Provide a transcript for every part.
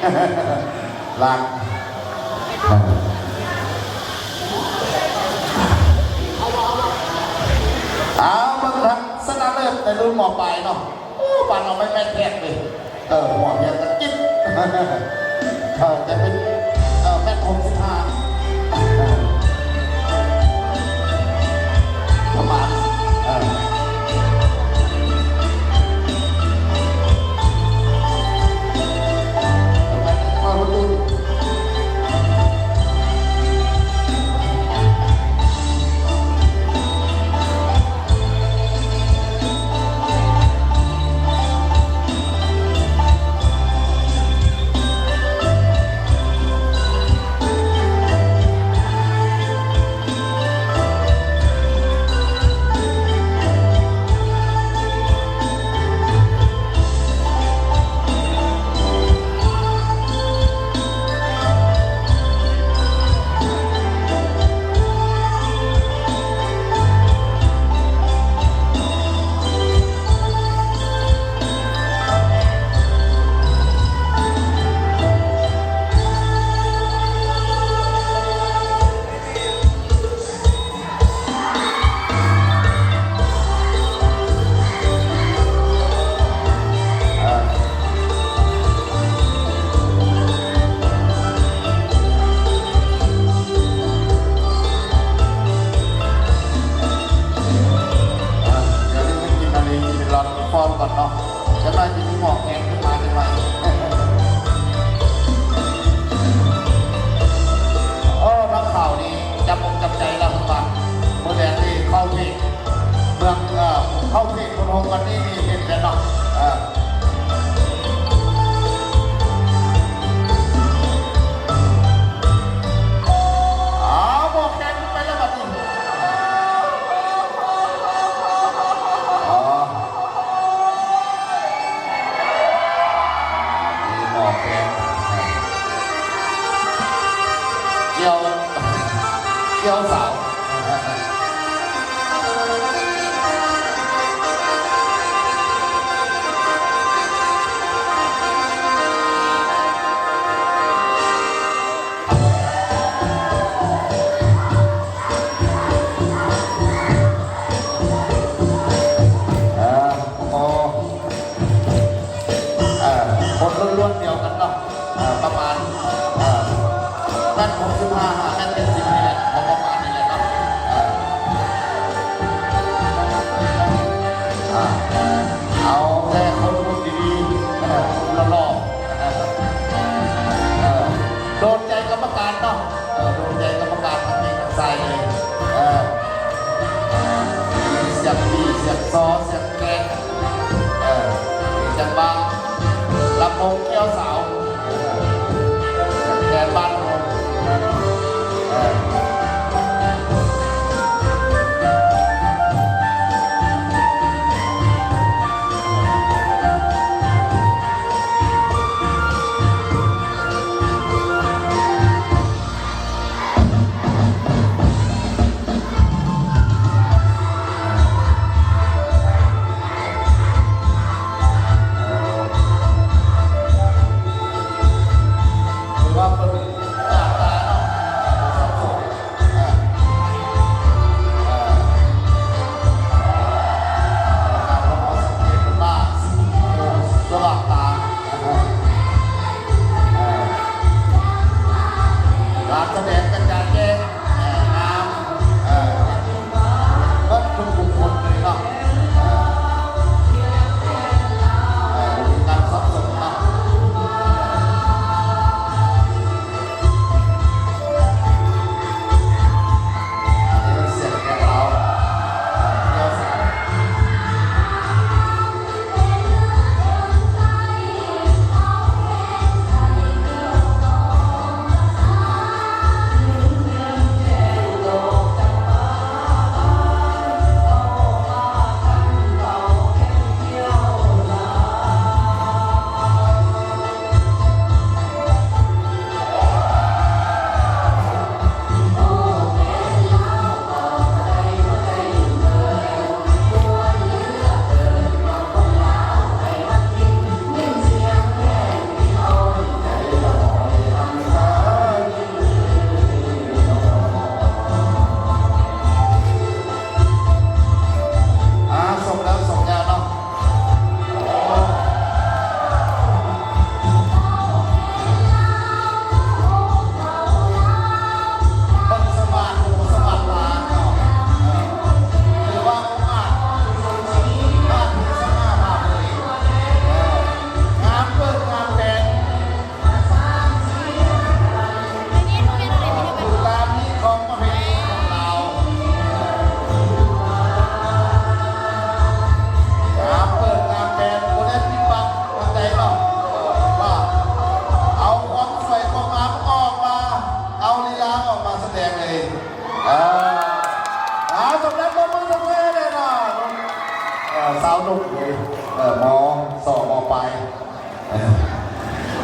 ຫຼັງ ເອົາ ເບິ່ງທັງຊະນະເລີດໃນລຸ້ນ ມ.ປາຍ ເນາະ. ໂອ້ ປານເອົາໄມ້ແມັດແທກເລີຍ. ເອີ ຫົວພຽງກັນຈິບ ເອີ ຈະເປັນ ເອີ ແມັດຫົກສິບຫ້າ ປະມານ ເອີ ປະມານ ເອີ ປະຕູ. ອ່າ ດຽວນີ້ໄປກິນອັນນີ້ ກິນລອດຟອນກ່ອນເນາະ. ຈັກໜ້ອຍຊິມີໝໍ້ແກງຂຶ້ນມາຈັກໜ້ອຍ. ໂອ້ ນັກຂ່າວນີ້ຈັບອົກຈັບໃຈແລ້ວ ເພິ່ນວ່າ ມື້ແລກນີ້ເຂົ້າເພຈເມືອງ ເອີ ເຂົ້າເພຈຄົນໂຮມວັນນີ້ ມີເຫັນແລ້ວເນາະ. ເອີ ເອົາ ໝໍ້ແກງຂຶ້ນໄປແລ້ວບັດນີ້. ອໍ ມີໝໍ້ແກງ ກ່ຽວ ກ່ຽວສາວ. ເອີ ໂອ້ ເອີ ຄົນລ້ວນໆດຽວກັນເນາະ. ເອີ ປະມານ ເອີ ແມັດຫົກສິບຫ້າ ຫາແມັດເຈັດສິບນີ້ແຫຼະ ພໍປະມານນີ້ແຫຼະເນາະ. ເອີ ອ່າ ເອົາແຕ່ຄົນຮຸ່ນດີໆ ເອີ ຄົນຫຼໍ່ໆ ເອີ ເອີ ໂດນໃຈກຳມະການເນາະ. ເອີ ໂດນໃຈກຳມະການທັງຍິງທັງຊາຍເລີຍ. ເອີ ມີສຽງປີ ສຽງຊໍ ສຽງແກນ ເອີ ມີຈັງຫວະລຳວົງກ່ຽວສາວ ເອີ ສຽງແກນບ້ານໂຮງ ເອີ.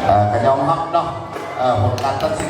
ເອີ ກໍຍອມຮັບເນາະ ເອີ ຜົນການຕັດສິນ